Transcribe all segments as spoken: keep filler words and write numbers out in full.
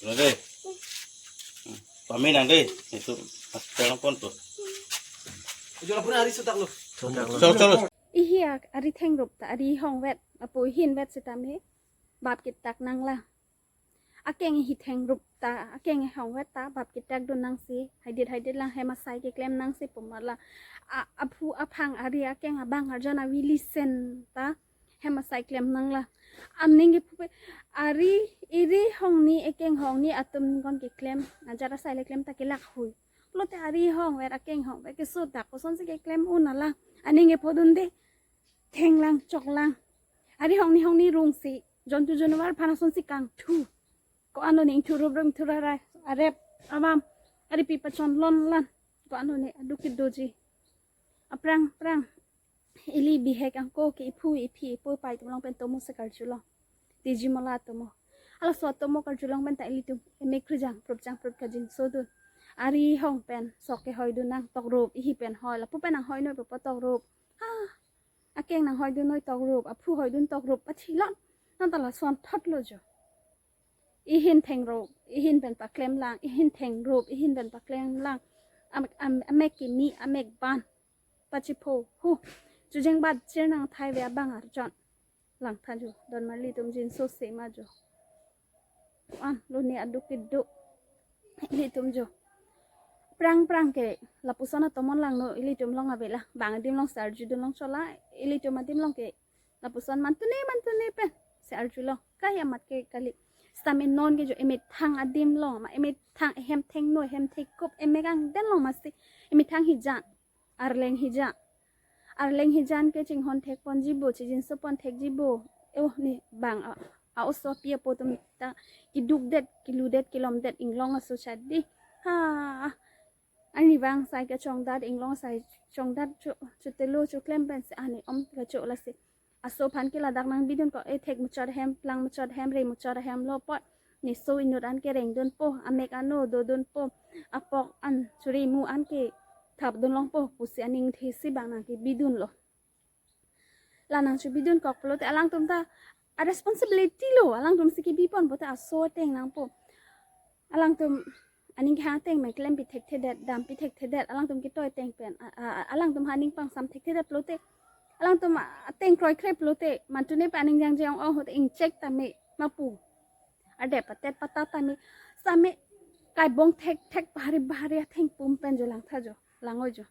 Lo dei. Pame nang dei. Itu hospital nangpon tu. Jora pura hari sutak lo. Sutak lo. Cholo, cholo. Ihi ak-, ari thengrup ta, ari hongvet, apo ihin vet sitame bap kitak nanglang. Akeng ihi thengrup ta, akeng ihongvet ta bap kitak dun nangsi, haidit haidit lang hem asai keklem nangsi pu ma la. A-, aphu aphang ari akeng abang arjan avi lisen ta hem asai klem nanglang. Aning kephupe, ari iri hongni ekeng hongni atum ningkon keklem, ajat asai le klem ta kelak hui. Pulote ari hongvet akeng hongvet ke sutak kosonsi keklem un alang. Aning kephodun dei. Thenglang choklang. Ari hongni hongni rungsi jontu januar aphan asonsi kangthu. Ko-an lo ne ingthu rup rung thu rarai. Arep amam. Ari pi pachon lon lan. Ko-an lo ne aduk kedoji. Aphrang phrang. Ili bihek angko ke iphu iphi ipo pai atum along pen tomo si karjulong. Tiji mola tomo. Halaso atomo karjulong pen ta ilitum emek krijang prup jang prup kajinso dun. Ari hong pen sok kehoi dun nang tokrup, ihi pen hoi, lapu pen nanghoi noi pu tokrup. Ha, akeng nanghoi dun noi tokrup, aphu hoi dun tokrup, pathilon. Non ta lason thot lo jo. Ihin thengrup, ihin pen paklem lang, ihin thengrup, ihin pen paklem lang. Am, am, amek kimi, amek ban. Pachipho, hu. Chujeng bat chir nang thai ve abang arjon. Langtha jo, don marli atum jinso sema jo. An, lo ne aduk kedo. Ilitum jo. Phrang phrang ke, lapuson atomon langno, ilitum along ave la. Bang adim along si arjudun long chola, ilitum adim along ke. Lapuson mantune, mantune pen. Si arjulong. Kai amat ke kali. Sitame non ke jo emethang adim along. Ma emethang ehem thengno, ehem thekup, emek angden along masi. Emethang hijan. Arleng hijan. Arleng hijan ke chinghon thekponji bo, chijinso pon thekji bo. Eh, ne bang a, a-oso api apo atum ta keduk det, kelu det, kelom det, inglong aso chadi. Ha. Ani bang sai kachong dat, inglong sai chong dat cho, chotelo choklem pen si ani om kacho lasi. Aso aphan ke ladak nang bidun ko, eh, thek muchot hem, plang muchot hem, re muchot hem lo pot. Ne so inut an ke rengdun po, amek ano dodun po, apok an churi mu an ke thapdun long po, pusi aning thesi bang nang kebidun lo. La nang chubidun kok pulote alangtum ta a responsibility lo, alangtum si kebipon pote aso ateng nangpo. Alangtum aning kehang ateng me klem pi thekthedet, dam pi thekthedet, alangtum ketoi ateng pen, a, a, a, alangtum ha aning pangsam thekthedet pulote, alangtum a, ateng kroikre pulote, mantune pa aning jangje ong-ong hote ingchek tame, mapu. Adep atet patat tame, same kaibong thekthek bahari bahari atheng pum pen jo langtha jo, langoi jo.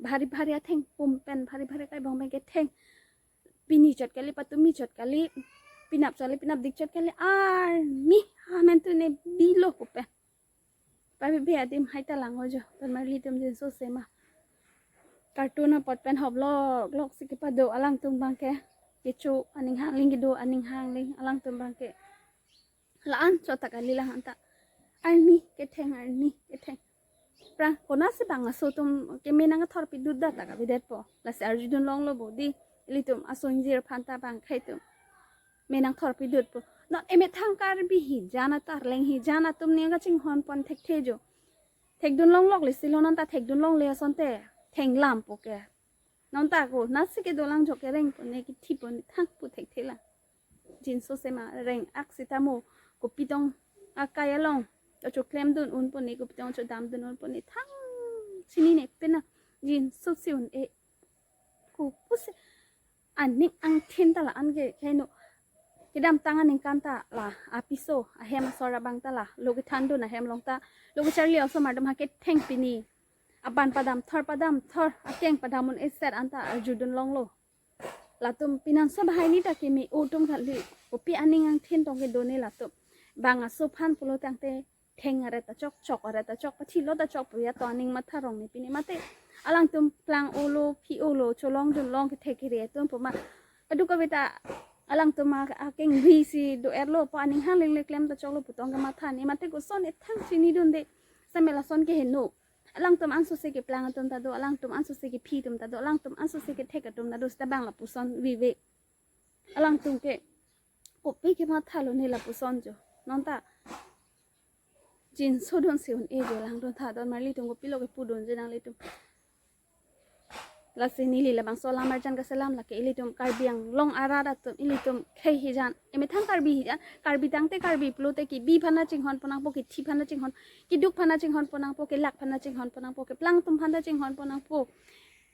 Bahari bahari atheng pum pen, bahari bahari kaibong pen ketheng. Pini chot kali, patumi chot kali, pinap chot kali, pinapdik chot kali, arni, amen tune bilo pu pen. Pabi be adim hai ta langoi jo, don marli atum jinso sema. Cartoon apot pen hop lok lok si kepado alangtum bang ke. Kecho aning hangling kedo, aning hangling alangtum bang ke. La-an chot ta kali la-an ta. Arni ketheng, arni ketheng. Phrang konatsi bang aso atum keme nangthor pidut da ta kabidet po. Lasi arjudun longlo bo dei. Ilitum aso ingjir aphan ta bang khei atum me nangthor pidut po. Non emethang Karbi hijan atum, arleng hijan atum ne kachinghon pon thekthe jo. Thekdun longlok lesi lo, non ta thekdun longle asonte thenglam po ke. Non ta konatsi kedolang jo, kereng po ne, kethi po ne, thang po thekthe lang. Jinso sema reng-ak sitame, kopi tong akai along choklem dun un po ne, kopi tong chodam dun un po ne, thang chini ne pena jinso si un-e. Kopusi aning angthin ta la-an ke, keno kedamtang aningkan ta la apiso ahem asor abang ta la lo kethandun ahem along ta, lo kecharli osomar atum ha ketheng pini aban padam thor, padam thor, akeng padam un-e set an ta arjudun longlo. Latum pinanso bahai ni ta keme-o atum kali. Kopi aning angthin tong kedo ne latum. Bang aso aphan pulo tangte theng aret ta chok, chok aret ta chok, pathilo ta chok pu ya to aning matha rong ne pini mate. Alangtum plang-olo, phi-olo, cholongdun long kethek kere atum pu ma. Kadokave ta alangtum a, akengri si do-erlo po, aning hangling le klem ta choklo pu tong kematha ne mate, koson ethang chinidun dei. Same lason ke heno. Alangtum anso si keplang atum ta do, alangtum anso si kephi atum ta do, alangtum anso si kethek atum ta do, seta bang lapuson vive. Alangtum ke kopi kemathalo ne lapuson jo. Non ta jinso dun si un-e jo, langdun tha, don marli atum kopilo kepudun je nanglitum. Lasi neli labangso alam arjan kaselam lake ilitum Karbi Anglong arat atum ilitum khei hijan. Emethang Karbi hijan. Karbi tangte Karbi pulote kebi aphan ta chinghon pon nangpo, kethi aphan ta chinghon, keduk aphan ta chinghon pon nangpo, kelak aphan ta chinghon pon nangpo, keplang atum aphan ta chinghon pon nangpo.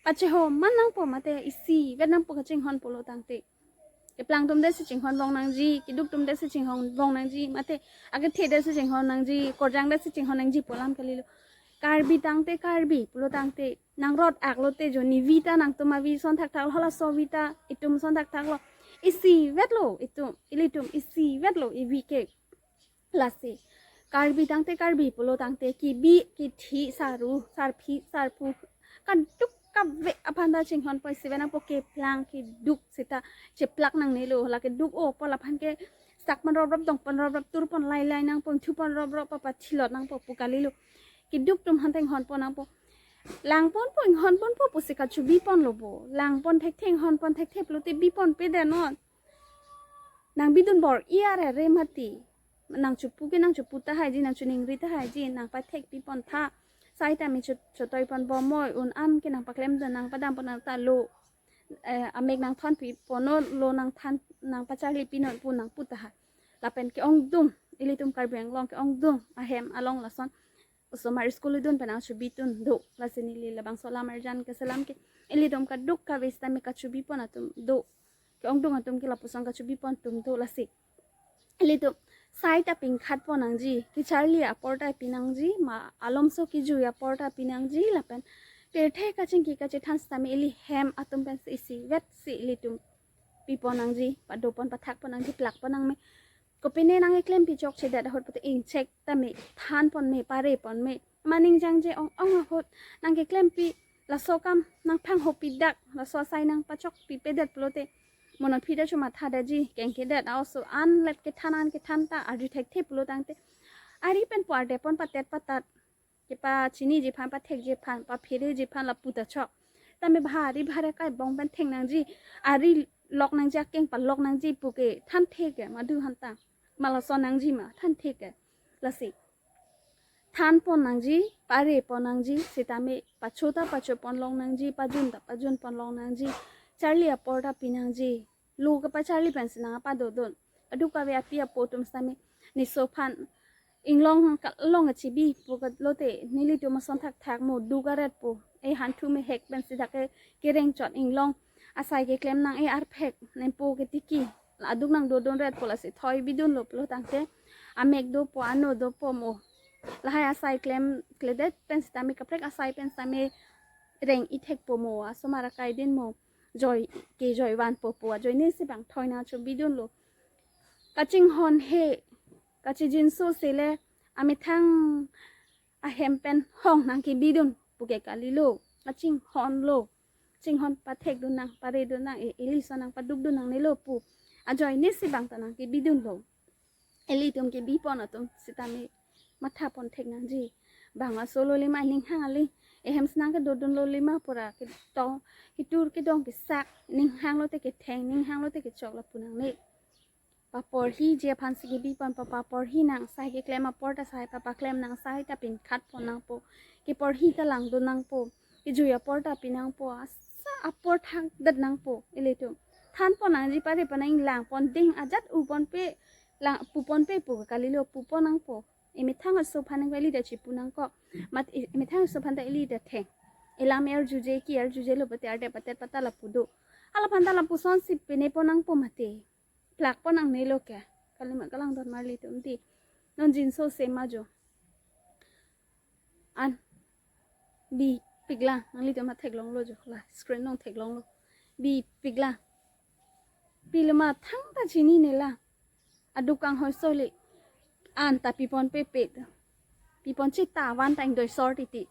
Pacheho man nangpo mate isivet nangpo kachinghon pulo tangte. Keplang atum desi chinghon bong nangji, keduk atum desi chinghon bong nangji, mate akethe desi chinghon nangji, korjang desi chinghon nangji pu alam kalilo. Karbi tangte Karbi pulo tangte nangrot aklote jo nevi ta nangtum avi ason thakthak lo, halaso avi ta itum ason thakthak lo. Isivet lo itum, ilitum isivet lo ivi ke. Lasi Karbi tangte Karbi pulo tangte kebi, kethi, saru, sarpi, sarpo, kaduk kave aphan ta chinghon pon, isivet nangpo, keplang keduk seta cheplak nangnelo. La keduk o pu laphan ke sak pon rop rop, dong pon rop rop, tur pon lai lai nangpo, thu pon rop rop, papathilot nangpo pu kalilo. Keduk atum aphan ta inghon pon nangpo. Lang ponpo, inghon ponpo pusi kachebi ponlo bo. Lang pon thekthe, inghon pon thekthe pulote bi ponpe det non. Nang bidun bor-i arere mati. Nang chepu ke nang chepu tahaiji, nang chiningri tahaiji, nang pathek pi pon tha. Sai tame chot-, chotoi pon bomnoi, un an ke nang paklemdun, nang padam pon nang ta lo. Eh, amek nang thon pi ponnon lo, nang than, nang pacharli pinon pu nang pu taha. Lapen ke-ongdung, ilitum Karbi Anglong ke-ongdung ahem along lason osomar school idun pen nang chebi dun do. Lasi neli labangso alam arjan kaselam ke ilitum kaduk kave sitame kachebi pon atum do. Ke-ongdung atum ke lapuson kachebi pon atum do lasi. Ilitum sai ta pingkhat pon nangji, kecharli apor ta pi nangji, ma alomso kejui apor ta pi nangji, lapen pirthe kachingki kachethan sitame ili hem atum pensi isivet si ilitum pi pon nangji, pado pon pathak pon nangji, plak pon nangme. Kopine nang keklem pi chokchedet ahut pute ingchek tame, than pon me, pare pon me. Ma ning jangje ong ong ahut nang keklem pi laso akam nang phangho pi dak, laso asai nang pachok pipe det pulote, monon phi ta chomatha detji, kengke det, a-oso an let kethan, an kethan ta arju thekthe pulo tangte, ari pen pu arde pon patet patat, kepachiniji aphan, pathekji aphan, papheriji aphan lapu ta chok. Tame bhari bhari kai bong pen theng nangji, ari lok nangji, akeng palok nangji pu ke thanthe ke, madu aphan ta ma lason nangji ma thanthe ke. Lasi than pon nangji, pare pon nangji, sitame pacho ta pacho pon long nangji, pajun ta pajun pon long nangji, charli apor ta pi nangji. Lo kepacharli pensi nang pado dun. Kaduk kave api apo atum sitame neso aphan inglong ka-, long kachebi pu kalote nelitum ason thakthak mo, duk aret po. E hanthu mehek pensi dak ke kereng chot inglong asai keklem nang, e arphek nempo ketiki. La aduk nang dodun ret po lasi thoi bidun lo pulo tangte, amek dopo, ano dopo mo. Lahai asai klem kledet pen sitame, kaprek asai pen sitame reng ithek po mo, asomar akai din mo. Joi ke joi van po po, ajoine si bang thoi nang chebi dun lo. Kachinghon he, kachijinso sele, amethang ahem pen hong nang kebi dun pu ke kalilo. Kachinghon lo. Chinghon pathek dun nang, pare dun nang, e, ili ason nang paduk dun nangnelo pu. Ajoine si bang ta nang kebi dun lo. Ilitum kebi pon atum sitame matha pon thek nangji. Bang aso lo lima ning hang ali. Ehem si nang kedo dun lo lima pura ke to, ketur kedong kesak, ning hang lote ketheng, ning hang lote kechok lapu nangne. Paporhiji aphan si kebi pon, pa paporhi nang, sai keklem apor ta sai, papaklem nang sai ta pingkhat pon nangpo. Keporhi ta langdun nangpo. Kejui apor ta pi nangpo. Asa apor thangdet nangpo ilitum. Than pon nangji, pare pon nang, lang pon ding ajat u ponpe, lang pu ponpe pu kalilo, pu pon nangpo. Emethang aso aphan nang ili ta chepu nangkok. Mat e-, emethang aso aphan ta ili ta theng. Elam arjuje, ke arjuje lo pute arde patet patat lapu do. Hala aphan ta lapuson si pine pon nangpo mate. Plak pon nangnelo ke. Kalima kalang don marli tum ti. Non jinso sema jo. An. Bipik lang. Nanglitum ma theklonglo jo. La screen along theklonglo. Bipik lang. Pilema thangta chinine lang. Aduk kanghoi soli. An ta pi ponpe pe. Pi pon chita van ta ingdoi sor titi.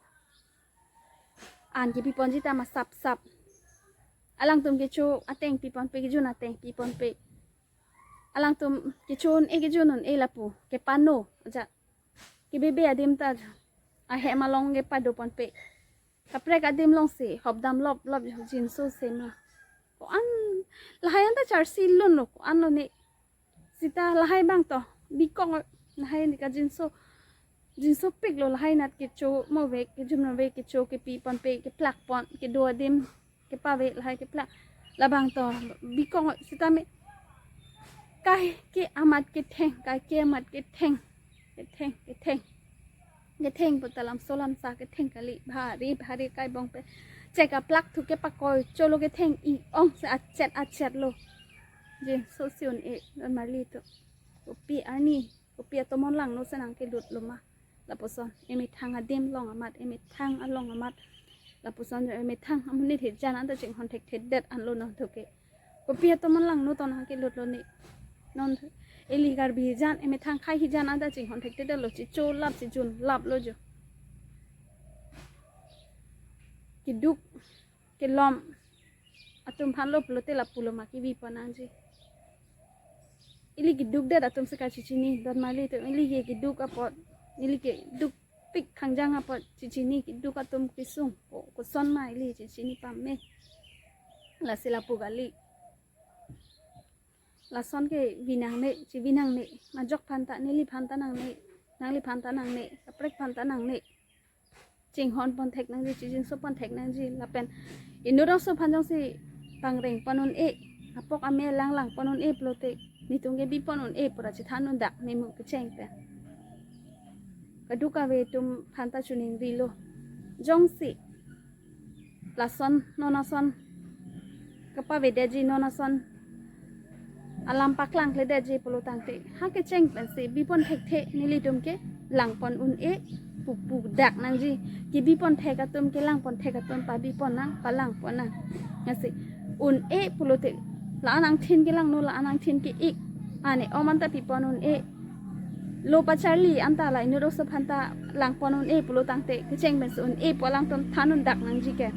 An kepi ponji ta ma sap sap. Alangtum kecho ateng pi ponpe, kejun ateng pi ponpe. Alangtum kecho un-e, kejun un-e lapu. Kepano ja. Kebebe adim ta ja. Ahem along kepado ponpe. Kaprek adim alongsi hopdam lop lop jinso sema. Ko-an lahai an ta charsi lun lo, ko-an lo ne. Sita lahai bang to bikok lahai ne kajinso. Jinso pik lo lahai nat kecho mo ve, kejun mo ve, kecho kepi ponpe, keplak pon, kedo adim. pave lahai keplak. Labang to bikong sitame kaike amat ketheng, kaike amat ketheng, ketheng, ketheng, ketheng pu ta lamso lamsa ketheng kali, bhari bhari kai bong pen chek aplak thu kepakoi cholo ketheng i-ong si achet achet lo. Jin so si un-e don marli to. Kopi arni, kopi atomon langno si nangkelut lo ma? Lapuson emethang adim along amat, emethang along amat. Lapuson emethang amonit hijan anta chinghon thekthedet anlo non thu ke. Kopi atomon langno to nangkelut lo ni? Non ili Karbi hijan, emethang akhei hijan anta chinghon thekthedet lo, chicho lap, chijun lap lo jo. Keduk kelom atum aphan lo pulote lapu lo ma kebi pon nangji? Ili kedukdet atum si kachechini don marli to. Ili ke keduk apot, ili kedukpik khangjang apot chechini, keduk atum kesung ko koson ma ili chechini pame. Lasi lapu kali. Lason ke bi nangne, chebi nangne, majok aphan ta, neliphan ta nangne, nangliphan ta nangne, kaprek aphan ta nangne. Chinghon pon thek nangji, chijinso pon thek nangji, lapen inut aso aphan jongsi pangreng pon un-e, apok ame lang lang pon un-e pulote netum ke bi pon un-e pura chethan un dak memu kecheng pen. Kadokave atum aphan ta choningri lo. Jongsi lason non ason kapavedetji, non ason alam paklang kledetji pulo tangte, ha kecheng pensi bi pon thekthe, nelitum ke lang pon un-e pu pu dak nangji. Kebi pon thek atum, kelang pon thek atum pabi pon nang, palang pon nang. Lasi un-e pulote la-an angthin kelangno, la-an angthin ke-ik, ane-om anta pi pon un-e, lo pacharli anta la inut aso aphan ta lang pon un-e pulo tangte, kecheng pensi un-e pu alangtum than un dak nangji ke.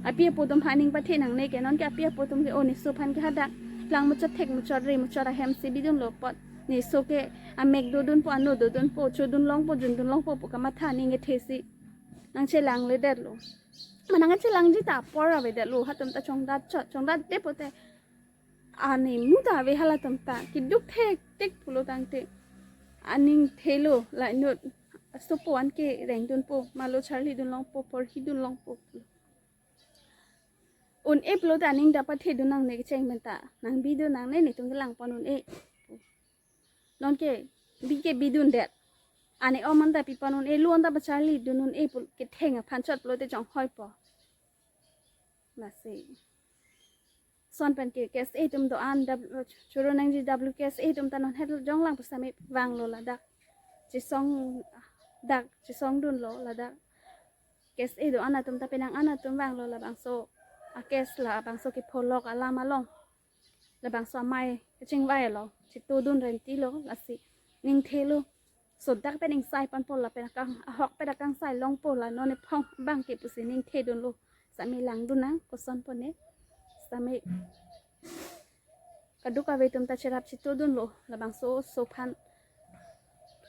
Api apo atum aphan aning pathe nangne ke, non ke api apo atum ke o neso aphan ke hadak lang muchot, thek muchot, re muchot ahem si bidun lo apot, neso ke amek dodunpo, ano dodunpo, chodun longpo, jundun longpo pu kamatha aning kethe si nangchelang ledet lo. Ma nangchelangji ta apor avedet lo, hatum ta chongdat chot, chongdatde pote ane mu ta ave halatum ta, keduk thektik pulo tangte aning thelo, la inut asopo an ke rengdunpo, malo charlidun longpo, porhidun longpo. Un-e pulote aning ta pathedun nangne kecheng pen ta, nang bidun nangne, netum kelang pon un-e. Non ke bi ke bidundet, ane-om anta pi pon un-e, lo anta pacharlidun un-e pu ketheng aphan chot pulote chonghoipo. Lasi son pen ke KSA atum do-an, W, choro nangji WKSA atum ta non het jonglang pusitame vanglo ladak. Chesong dak, chesongdunlo ladak. KSA do-an atum ta penang an atum vanglo, labangso a-case, labangso kepholok alam along, labangso amei kachingvai along chetodun renti lo, lasi ningthelo. Sodak pen ingsai ponpo lapen akang, ahokpet akangsai longpo, la non ephong abang ke pusi ningthedunlo. Sitame langdun nang, koson pone. Sitame kadokave atum ta cherap chetodunlo, labangso oso aphan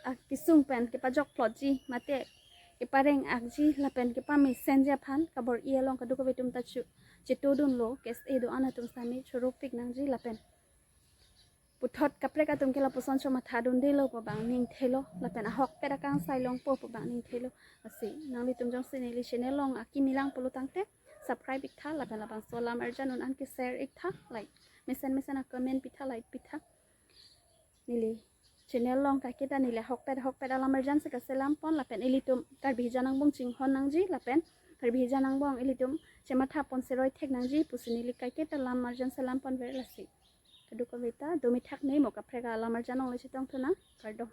akesung pen kepajokplotji mate kepareng-akji lapen kepamesenji aphan kabor-i along kadokave atum ta chu chetodunlo. KSA do-an atum sitame choropik nangji lapen puthot kaprek atum ke lapuson chomathadundelo pu abang ningthelo, lapen ahokpet akangsai longpo pu abang ningthelo. Lasi nanglitum jongsi neli channel along akimi lang pulo tangte subscribe iktha, lapen labangso alam arjan un-an ke share iktha, like, mesen mesen a-comment pitha, like pitha. Neli channel along kaiketa neli ahokpet ahokpet alam arjan si kaselam pon, lapen ilitum Karbi hijan angbong chinghon nangji, lapen Karbi hijan angbong ilitum chematha pon seroi thek nangji pusi neli kaiketa alam arjan selam ponver. Lasi kadokave ta do mithak ne mo kaprek alam arjan along le chetongthu nang, kardom.